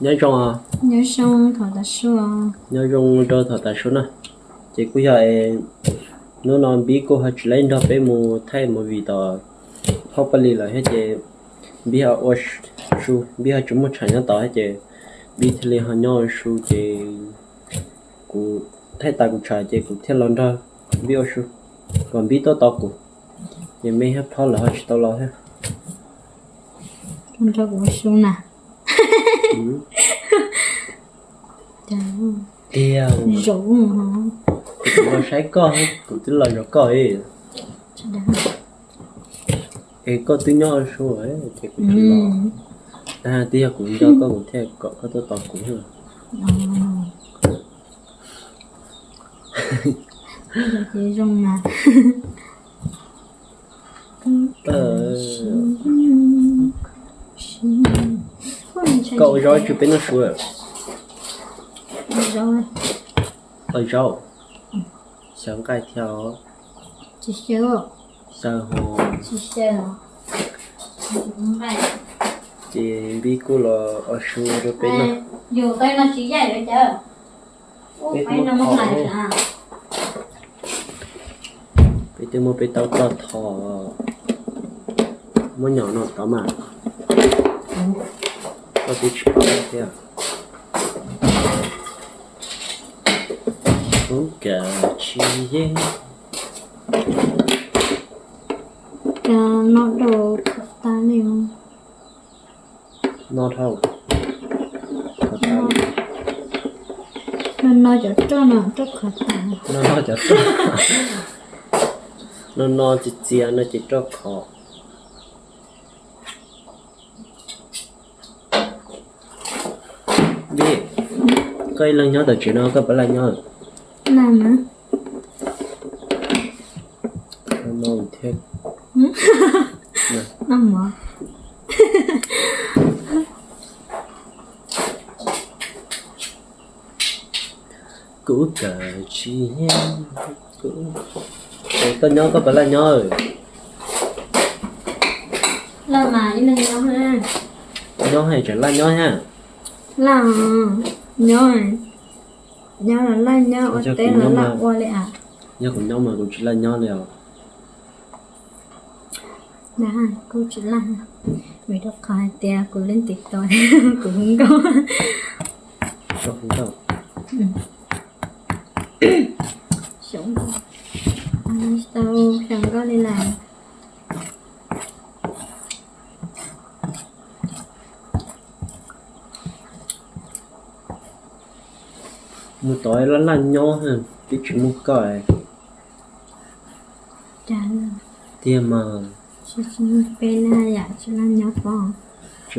Nyob zoo, nyob zoo rau thaum tav su na. Ces kuj yog es hnub no Npib kuj ho tsis laib nrog peb mus thaij movie tom Phob Paj Lis lawm thiab ces Npib ho ua su, Npib ho tsis muaj tsham nyob tod thiab ces Npib thiaj li ho nyob ua su ces kuv thaij tas kuv tsham ces kuv thiaj los nrog Npib ua su, kom Npib tuaj tos kuv. Ces me thiab Phob lawv ho tsis tau los thiab. Nrog kuv ua su na. Tiag, kuv los saib koj, kuv twb los zov koj. Es koj twb nyob ua su ces kuv tsis los. Twb yog kuv nco koj kuv thiaj kom koj tuaj tos kuv. Zoo mas. Koj ua zaub tsis peb noj su. Ua zaub, xyaw nqaij thiab os. Xyaw ho. Ces Npib kuj los ua su rau peb noj. Peb twb muab peb taub toj tho, muab nyom no tod mas. Koj twb tsis paub thiab. Ub, kav tsis yeej. No dhau khov tas li. No dhau. No no cov roj no roj khov tas. No no cov roj. No no txias txias no ces roj khov. Npib, koj ib leeg nyob tom tsev no koj puas laj nyob? Laj mas. No thiab. Laj mov. Kuv kawm tsis yeej. Es koj nyob koj puas laj nyob? Laj mas ib leeg nyob. Nyob hais tseem laj nyob thiab. Laj, nyob, nyob los laj nyob, ua teb los laj ua li as. Yog kuv nyob mas kuv tsis laj nyob li os. Kuv tsis laj, vim rau qhov hais tias kuv leej twg tos kuv hu nkauj. Xyov, tsis tau xyaw nkauj li lawm. Mus tod laj laj nyob, twb tsis muaj koj. Tiag mas. Tsis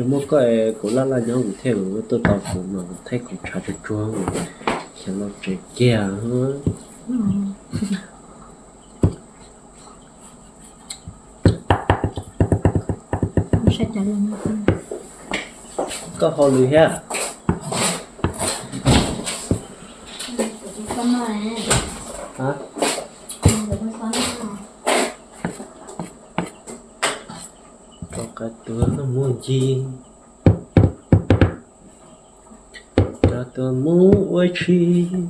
muaj koj es kuv laj laj nyob kuv thiaj tuaj tos kuv mas kuv thaij kuv tshav tsuag tsuag, xyov los tsev kiag. Koj hauj lwm thiab? Rov qab tuaj mus ncig, rov tuaj mus ua si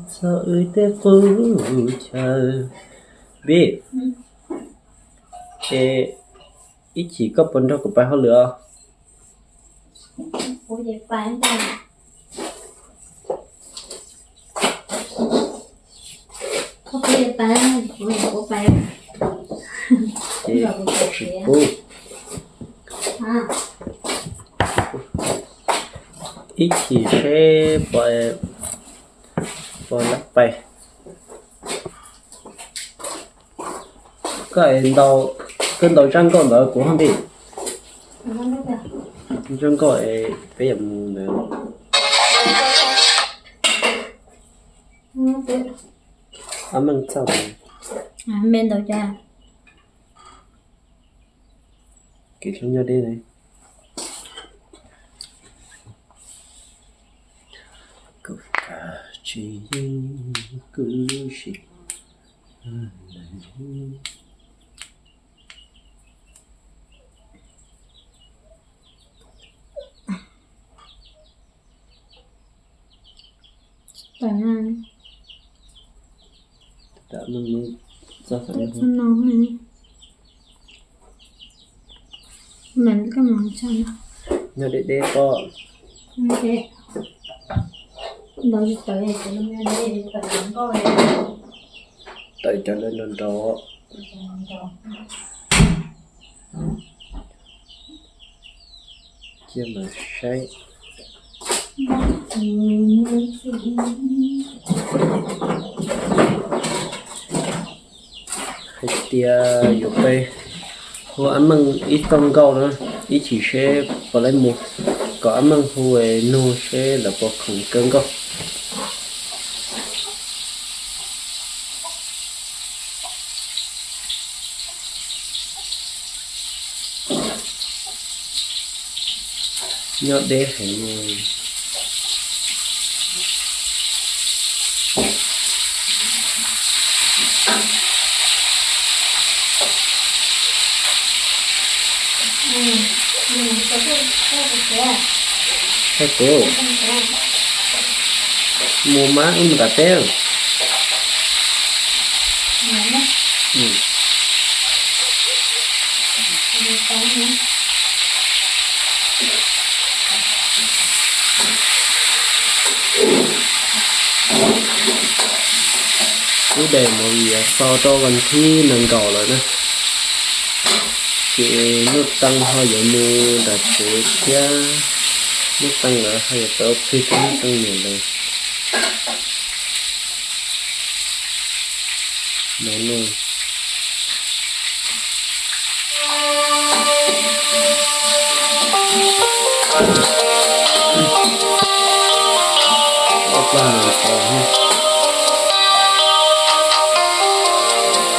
txog wb tej qub chaw. Npib, es ib chim koj puas nrog kuv pais hauj lwm os? Ces tsis pub. Ib chim seb puas, puas lab pais. Koj es ntaus, koj ntaus zaj nkauj ntawd kuv hauj nti. Zaj nkauj es peb yuav mus ntawd. Ab meej txaj. Me ntau cas. Kev hlub nyob deb ne. Kuv kav tsij yeej kuv si. Tawm na. Tawm no, txoj no. Nyob deb deb pob. Tawm cov ntawd nrov nrov. Cia mas saib. Hais tias yuav peb hu ab meej ib txoj nkauj na, ib chim seb puas laib mus, kom ab meej hu nug seb lawv puas khoom kawg nkauj. Nyob deb heev. Mus mas wb mus tom teb. Lub daim movie xaus rau vas thib nees nkaum lawm na, ces Nuj Teem ho yuav mus nram tsev thiab. Nuj Teem lawv ho yuav tau plig rau Nuj Teem niam lawv no.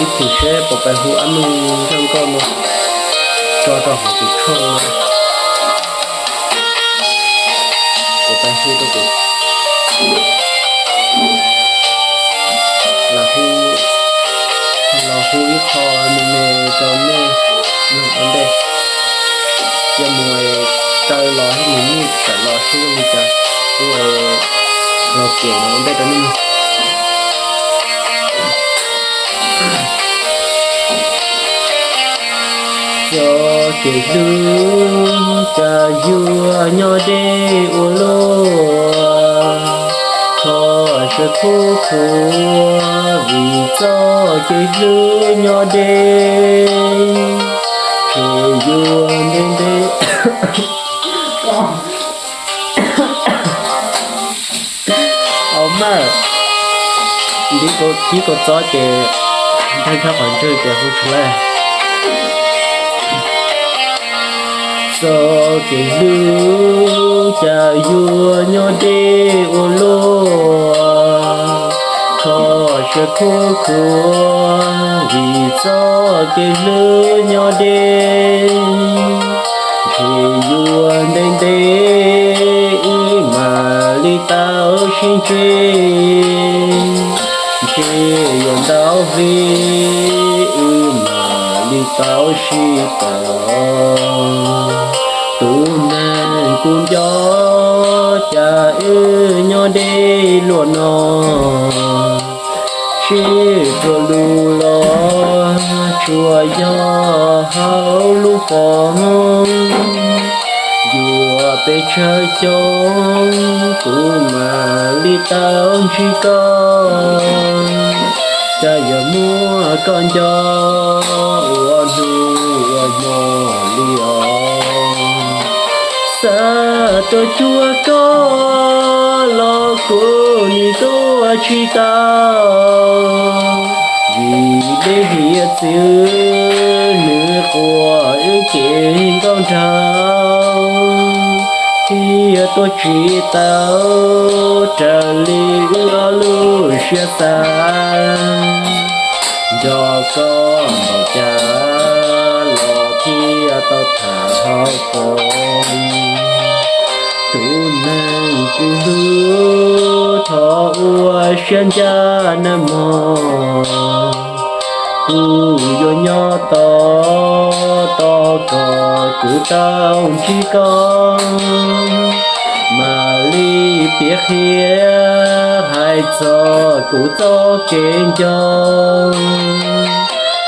Ib chim seb puas pab hu ab meej zaj nkauj no tso rau hauv tus tshooj no. Kuv pab hu rau kuv, los hu, los hu ib qho me me rau nej mloog ua ntej. Cia mus taw los thiab mus nyuj tawm los seb zoo li cas, kuv los kem ua ntej rau nej mloog. Txoj kev hlub cas yuav nyob deb ua luaj, kho siab khuv khuav vim txoj kev hlub nyob deb, ces yuav ntev ntev. Au mas, ntiv kib kua txob ces nrhab nrhab qhov ntswg ces hu tsis laij. Txoj kev hlub cas yuav nyob deb ua luaj, kho siab khuv khuav vim txoj kev hlub nyob deb, ntshe yuav ntev ntev wb mam li tau sib ntsib, ntshe yuav ntau vim wb mam li tau sib pom. Tus neeg kuv nco cas wb nyob deb luaj no, sib txuas lus los tsuas yog hauv lub foom. Yuav pes tsawg xyoo kuv mam li tau ntsib koj, cas yuav muab koj nco ua hnub ua hmo li os. Xav tuaj cuag koj los kuv nim tuaj tsis tau, vim dej hiav txwv nws quas wb kev nkauj nraug, thiaj tuaj tsis tau raws li wb ob lub siab xav. Nco koj npaum cas los thiaj tau tham hauv foom. Tus neeg kuv hlub thov ua siab ncaj nawb mog, kuv yuav nyob tos tos kom kuv tau ntsib koj, mam li piav qhia hais Hais txog kuv txoj kev nco,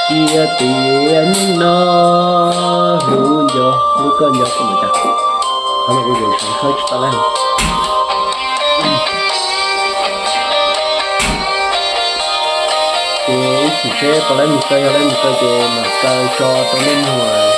cia tiam neej no hlub nco, hlub koj nco kuv mus cas. Qhov no kuv yeej tsis tau laib. Ces ib chim seb puas laib mus kaw, yog laib mus kaw ces mam kaw tso rau nej mloog.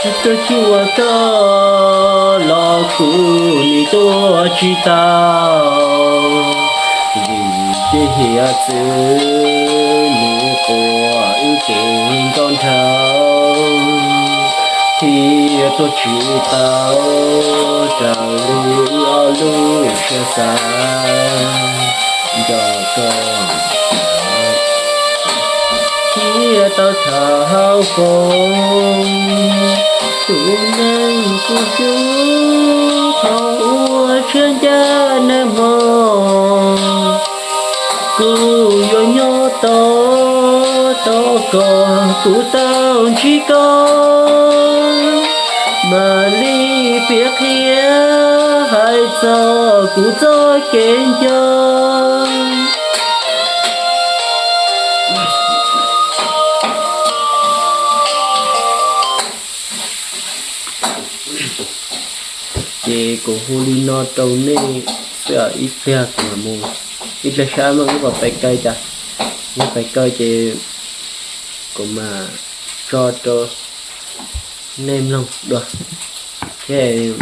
Tsis tuaj cuag koj los kuv nim tuaj tsis tau, vim tej hiav txwv nws quas wb kev nkauj nraug, thiaj tuaj tsis tau raws li wb ob lub siab xav. Nco koj thiaj tau tham hauv foom, tus neeg kuv hlub thaum ua tshiab ncaj nag hmo, kuv yuav nyob tos tos koj, kuv tau ntsib koj, mam li piav qhia hais txog kuv txoj kev nco. Ces kuv hu li no rau nej xwb, ib pliag kuv mam mus, ib pliag saib mas wb puas pais kaw cas. Yog pais kaw ces kuv mam tso rau nej mloog dua, thiab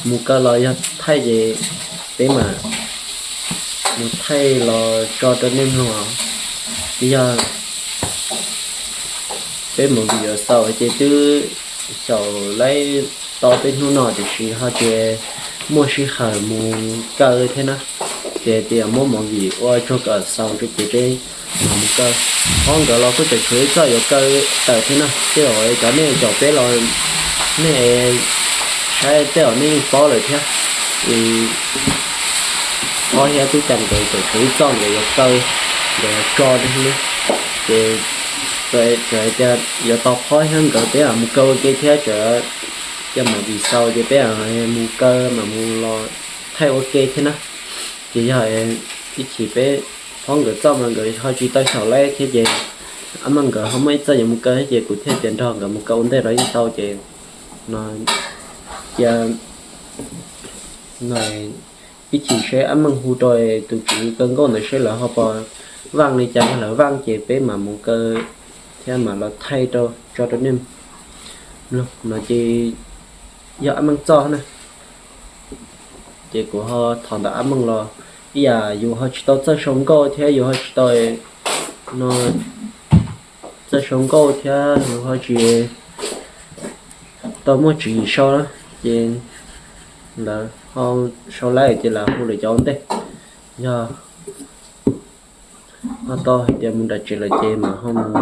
mus kaw los yog thaij ces peb mam mus thaij los tso rau nej mloog. Yog peb mus video xaus ces twb xyaum laib tau peb hnub no tiam sis ho tsis muaj sij hawm mus kaw thiab na. Ces tias muab movie ua tsuag kom xaus rau ces peb mam mus kaw. Qhov nkawd los kuj tseem tshuav ib txoj yuav kaw tawm thiab na. Tej zaum cov nej caum peb los nej saib tej zaum nej yeej paub lawm thiab. Ob hiab tub cas nkawd tseem tshuav ib txoj nkawd yuav kaw, nkawd yuav tso rau hauv. Ces txawm hais tias yuav tau qhov thiab nkawd peb mam mus kaw ua ke thiab, txawm cia movie xaus ces peb mus kaw mam mus los thaij ua ke thiab na. Ces yog ib chim peb phob nkawd txoj mas nkawd ho tsis tau xyaum laib thiab ces ab meej nkawd ho muaj ib txoj yuav mus kaw thiab ces kuv thiaj tias nrog nkawd mus kaw ua ntej los yeej tau ces no cia no ib chim seb ab meej hu rau tus tswv kaw nkauj ntawd seb lawv ho puas vaaj li cas, yog lawv vaaj ces peb mam mus kaw thiab mam los thaij rau tso rau nej mloog no ces yog ab meej txoj na. Ces kuv ho thov ntawm ab meej los ib yam yus ho tsis tau txawj sau nkauj thiab yus ho tsis tau no txawj sau nkauj thiab yus ho tsis tau muaj tswv yim sau na, ces lawv ho sau laib ces lawv hu lawv cov ua ntej. Yog ho tau hais tias mus nram tsev lawm ces mam ho mus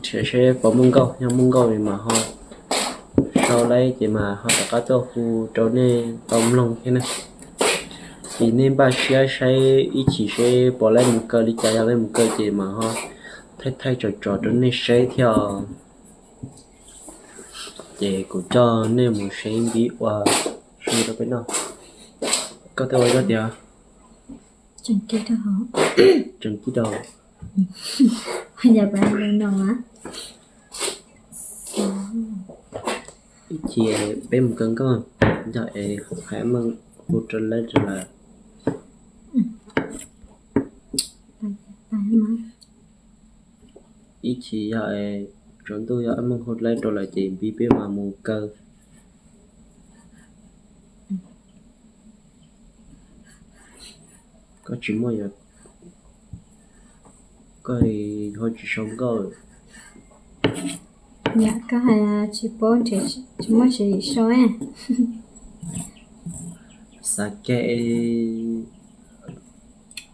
nrhiav seb puas muaj nkauj, yog muaj nkauj mas ho sau laib ces mas ho rov qab tuaj hu rau nej tau mloog thiab na. Ces nej npaj siab saib ib chim seb puas laib mus kaw li cas, yog laib mus kaw ces mas ho thaij thaij tsom tsom rau nej saib thiab os. Ces kuv coj nej mus saib npib ua su rau peb noj. Koj twb ua koj tias tseem kib rau, tseem kib rau. Ib chim peb mus kaw nkauj, yog es hais meej hu rau lawv rau lawm. Ib chim yog es tsaus ntuj yog ab meej hu lawv rau lawm ces npib peb mam mus kaw. Koj tsis muaj, koj ho tsis sau nkauj. Yam koj hais tsis paub, tsis muaj tswv yim sau. Xav kev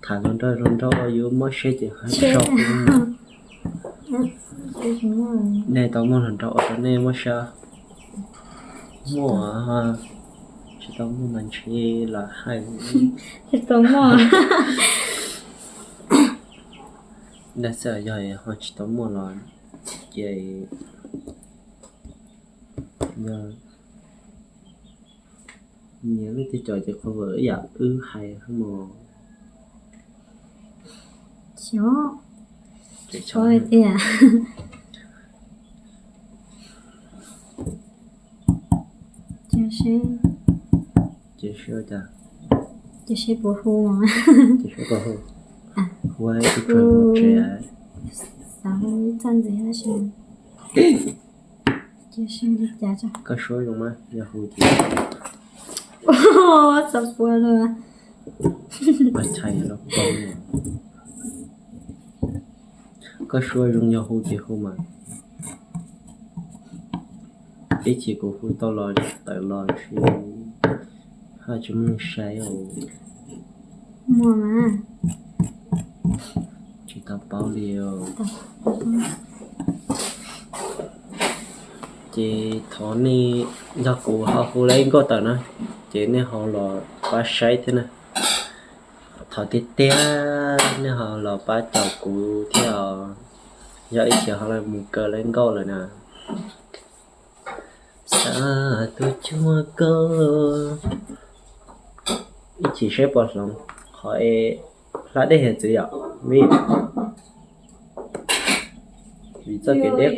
tham hluas nraug hluas nraug yuav mob siab ces ho sau. Nej tau muaj hluas nraug ua rau nej muaj siab? Muaj, tsis tau muaj mas ntshe los hais. Tsis tau muaj. Dag xwb yog ho tsis tau muaj los ces nyias leej twg cov ces qhov vawm ib yam wb hais mos. Xyov, xyov tiag. Ces seb, ces seb puas hu, ces seb puas hu. Hu ib tug tsev, xav hu ib txoj ntxiv tab sis cia seb li cas tso. Koj suab zoo mas yog hu ces, txog pua lawm. Koj suab zoo yog hu ces hu mas. Ib chim kuv hu tau los tawm los tsis, haj tsis muaj neeg saib os. Muaj mas. Tsis tau paub li os. Ces thov nej, yog kuv ho hu lawv nkauj tawm na, ces nej ho los pab saib thiab na. Thov tiag tiag nej ho los pab caum kuv thiab os. Yog ib chim ho los mus kaw lawv nkauj lawm na. Xav tus cuag koj, ib chim saib puas hloov, qhov es hla dej hiav txwv yom, vim, vim txoj kev deb.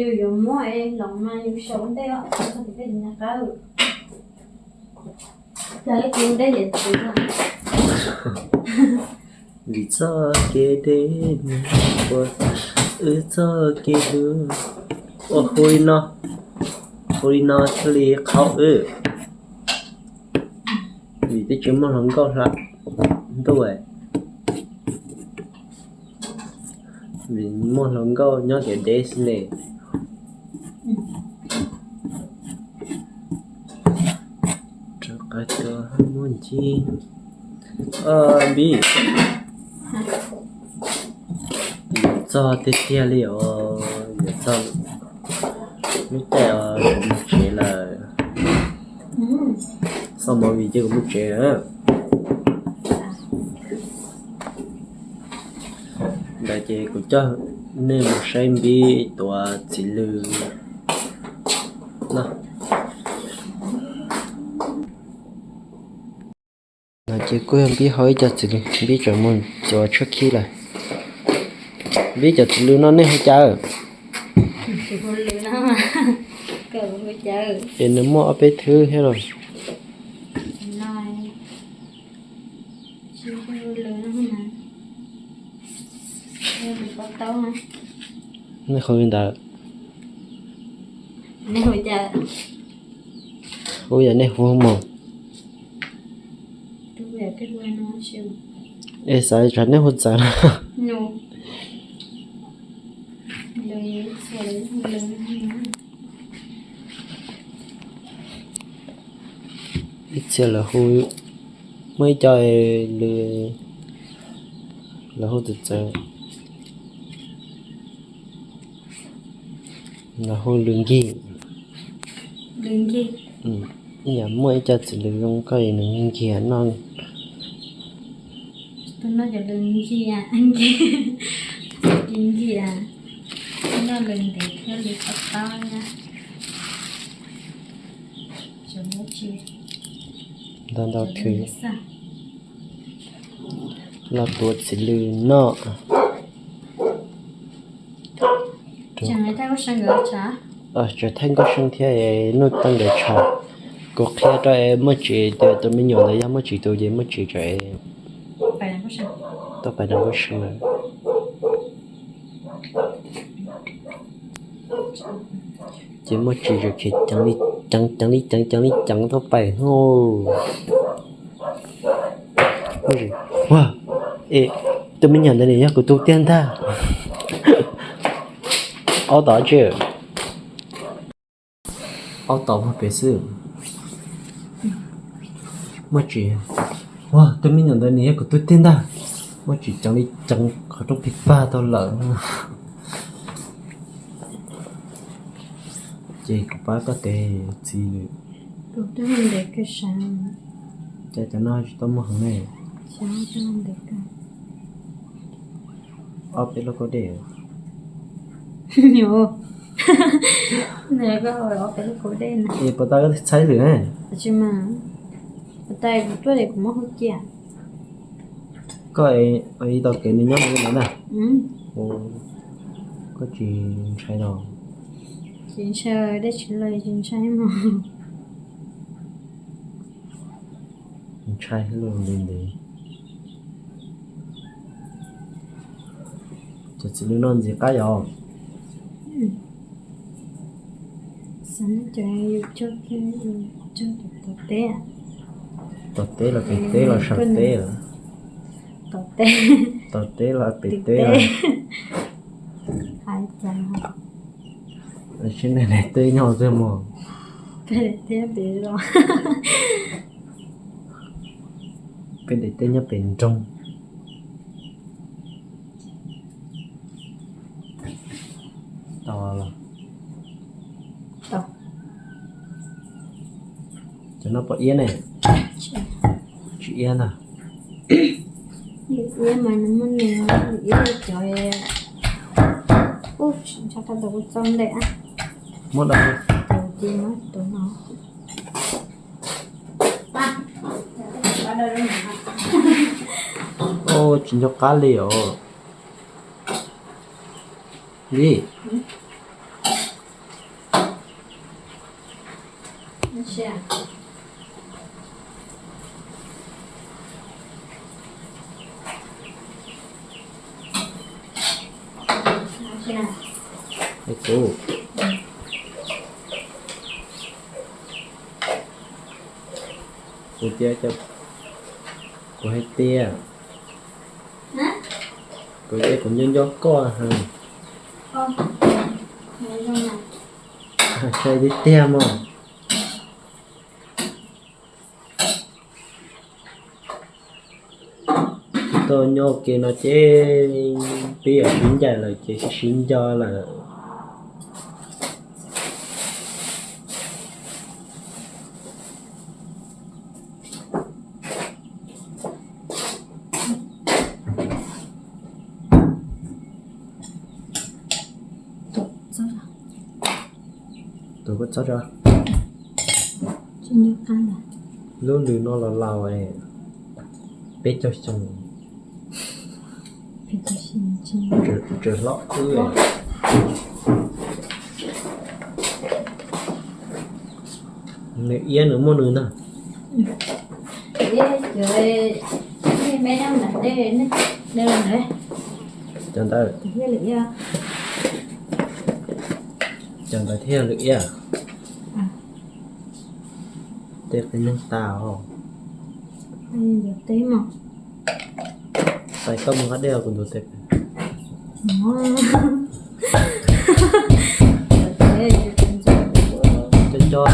Vim txoj kev deb, wb txoj kev hlub, ua hu li no, hu li no thiaj li qhaub wb. Vim twb tsis muaj hluas nkauj hla ntuj, vim muaj hluas nkauj nyob kev deb xwb ne. Rov qab tuaj muaj ncib, npib. Yuav txog tiag tiag li os, yuav txog lub caij os, kuv mus tsev lawm. Xoj movie ces kuv mus tsev. Ntawd ces kuv coj nej mus saib npib tuav txiv lws no. No ces kuj yog npib hau ib co txiv lws, npib tseem mus tuav tshuab khib lawm. Npib cov txiv lws no nej hu cas? Es nws muaj ob peb thwb thiab los? Nej hu li ntawd. Hu yam nej hu mos. Es xav tsam nej hu txawv no. Ib txhia lawv hu, muaj ib co lws lawv hu txawv txawv, lawv hu lws nkig. Ib yam muaj ib co txiv lws zoo nkauj es nws nkig noj. Tus no cov lws nkig, nkig, noj lws ntev thiab lws qab qab na. Ntau ntau khw los tuav txiv lws noj. Tseem thaij nkauj seej thiab es nuj tau nkawd tshav. Kuv qhia rau es Muaj Tsis tias tus me nyuam ntawd yog Muaj Tsis tus ces Muaj Tsis tseem tuaj pais nkauj seej lawm. Ces Muaj Tsis tseem khiav ceev li ceev, ceev li ceev, ceev li ceev tuaj pais no. Ua, es tus me nyuam ntawd nws yog kuv tus tiag ntag. Aub tom tsi, aub tom puag pem xwb. Muaj Tsis, ua, tus me nyuam ntawd nws yog kuv tus tiag ntag. Muaj Tsis ceev li ceev qhov rooj pig pag tau lawm. Ces kuv pab koj tev txiv lwm. Ces cov no tsis tau muaj heev ne. Ob peb lub kaub dej. Es puas tau koj txhais lwm ne? Koj ib tau kev nws nyob li no na. Koj tsis ntshai los? Tsis ntshai, dej tsis lawj tsis ntshai mog. Ntshai lub ntev ntev. Cov txiv lwm no ntxim qab yom. Xav cov yus cog, cog tus tau teb. Tau teb los pem teb los saum teb lawm. Tau teb los pem teb lawm. Hais cas, sib neej daim teb nyob twg mog? Peb daim teb nyob pem nroog. Tau los? Cov no pom iab ne? Tsis iab ntag. Lwm iab mas nws muaj nws, lwm iab cov, ub, tsis ntshai, tau kuv txaus ntawm. Muab daim, tus no. Ub, tsis nco qab li os. Li. Kuv, kuv tias, kuv hais tias, kuv tias kuv nco nco koj heev. Sai tiag tiag mog. Tsis tau nyob ua ke no ces peb yog sib ncaim lawm ces sib sib nco lawm. Tus koj txhob tso. Lub lwm no los laus, peb caug xyoo, tseem hlob xwb. Nws iab nws muaj nws ntag. Cov ntawd, cov ntawd thiaj yog lwm iab. Tej qe neeg tas os. Pais koj mus qab dej kuv ntuv teb. Cov cov,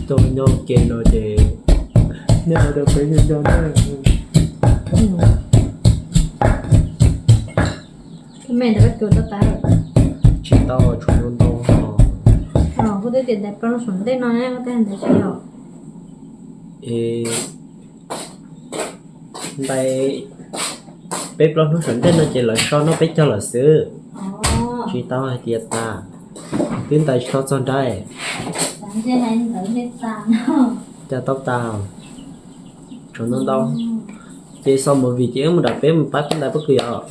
cov nyob ke no ces nej ho rau peb nyob nco ntag. Koj me ntawd koj tus tau tas lawm? Tsis tau, tshuav ntau ntau. Koj twb tias ntais plaub hnub saum ntej no ne, koj twb hais ntawd tsis yog? Es ntais peb plaub hnub saum ntej no ces lawv so noj peb caug lawm xwb. Tsis tau hais tias tas, twb ntais tsis tau txog nraim. Cas tau tas, tshuav ntau ntau. Ces xaus movie ces wb mus nram peb mus pab koj ntais pob kws os.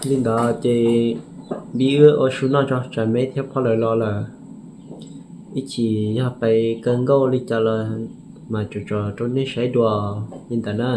Li ntawd ces npib wb ua su noj tso, tsam me thiab phob lawv los lawm. Ib chim yog pais kaw nkauj li cas los mas tso tso rau nej saib dua li ntawd na.